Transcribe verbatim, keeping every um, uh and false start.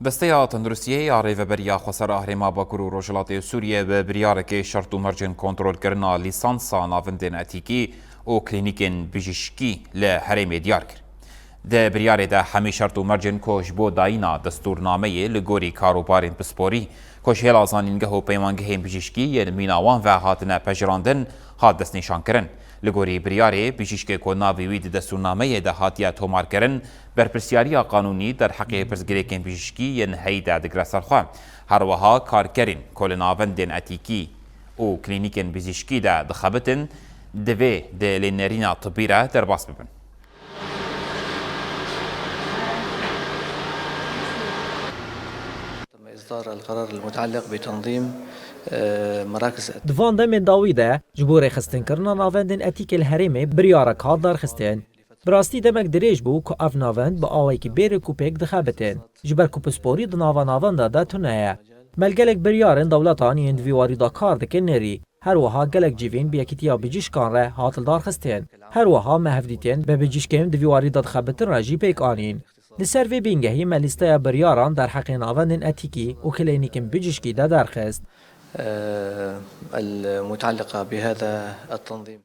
Desteya Tenduristiyê ya Rêveberiya Xweser a Herêma Bakur û Rojhilatê Sûriyê bi biryarekê şert û mercên kontrolkirina lîsansa navendên etîkî û klînîkên bijîşkî li herêmê diyar kir. Di biryarê de hemî şert û mercên ku ji bo dayîna destûrnameyê li gorî karûbarên pisporî, ku ji hêla zanîngeh û peywangehên bijîşkî yên mîna wan ve hatine pejirandin, hat destnîşankirin. Li gorî biryarê, bijîşkê ku navê wî di destûrnameyê de hatiye tomarkirin, berpirsyariya qanûnî derheqê pirsgirêkên bijîşkî yên heyî de digire ser xwe. Her wiha karkerên ku li navendên etîkî û klînîkên bijîşkî de dixebitin, divê di lênerîna tibî re derbas bibin. تم إصدار القرار المتعلق بتنظيم، آه، مراكز Di van demên dawî de ji bo rêxistinkirina navendên etîkê li herêmê biryarek hat darxistin. Bi rastî demek dirêj bû ku ev navend bi awayekî bê rêk û pêk dixebitin. Ji ber ku pisporî di nava navenda de tune ye. Me li gelek biryarên dewletan yên di vî warî de kar dikin nêrî. Her wiha gelek civîn bi yekîtiya bijîşkan re hat lidarxistin. Her wiha me hevdîtin bi bijîşkên di vî warî de dixebitin re jî pêk anîn. Li ser vê bîngehî me lîsteya biryaran derheqê navendên etîkî û klînîkên bijîşkî de derxist. آه، المتعلقة بهذا التنظيم.